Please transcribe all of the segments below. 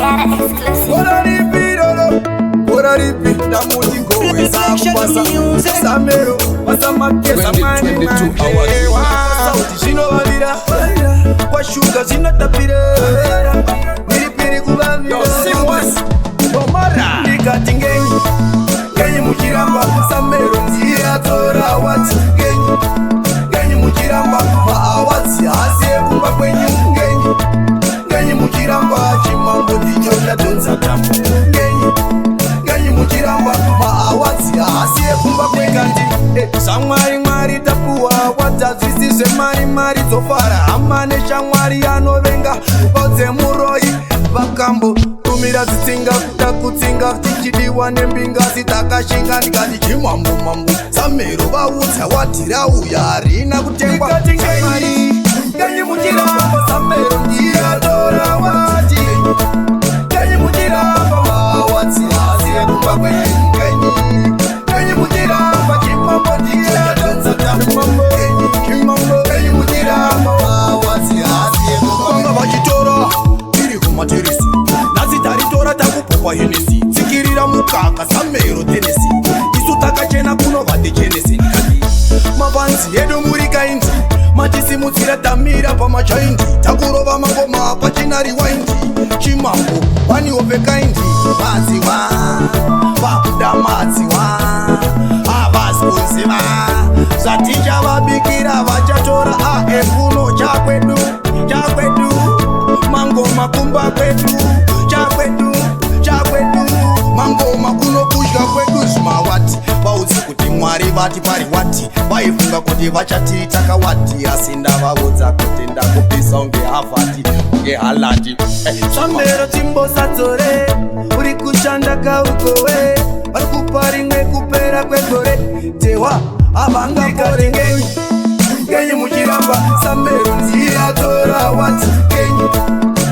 Tiara exclusive. Bora ripi roro, bora ripi ndamuti gowesa kubasa samero basamakesa 2022 hours. sauti zvinovavira kwashuga zvinotapira miripiri kuvavira Yo, Simwas, Omara ndikati ngenyi ngenyi muchiramba samero ndiye atora wati ngenyi ngenyi muchiramba maawards haasi ekumba kwenyu ngenyi ngenyi muchiramba chimambo ndicho chadhonza tambo ngenyi ngenyi muchiramba maawards haasi ekumba kwekandi. Zvamwari mwari tapuwa wadzazvisi zvemari mari dzofara hama neshamwari anovenga udze muroi vakambo tumira zvitsinga kuda kutsinga tichidiwa nembinga sitakashinga. Ndikati chimambo mambo samero vaudza wadhirauya harina kutengwa. Ngenyi ngenyi muchiramba samero ndiye atora wati ngenyi muchiramba maawards haasi ekumba kwenyu ngenyi ngenyi muchiramba chimambo ndiye adonza tambo ngenyi chimambo ngenyi muchiramba maawards haasi ekumba vanga vachitora tiri kumateresi nhasi taritora takupopa Hennessy tsikirira mukaka samero tenesi isu takachena kuno vatichenesi. Ndikati mafans edu muri kind matisimudzira tamira pamachaindi takurova mangoma pachina rewind chimambo one of a kind madziwa vabuda madziwa havasi kuziva zvatichavabikira vachatora aefuno chakwedu chakwedu mangoma kumba kwedu chakwedu chakwedu mangoma kuno kudya kwedu zvimawati vaudzi kuti mwari vati pari wati vaifunga kuti vachati takawati asi ndavaudza kuti ndakupisa unge havhati unge halandi. Zvamero chimbosadzore uri kushanda kaukowe vari kupa rimwe kupera kwegore tewa havangapore ngenyi ngenyi muchiramba samero ndiye atora wati ngenyi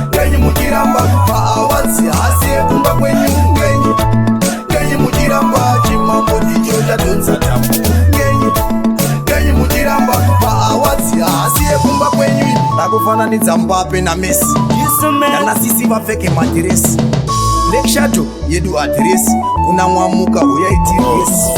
ngenyi muchiramba maawards haasi ekumba kwenyu ngenyi ngenyi muchiramba chimambo ndicho chadhonza tambo ngenyi ngenyi muchiramba maawards haasi ekumba kwenyu ndakufananidza Mbappe naMessi nanasisi vapfeke madhiresi lekishato yedu adhiresi kuna mwamuka uyaitiresi.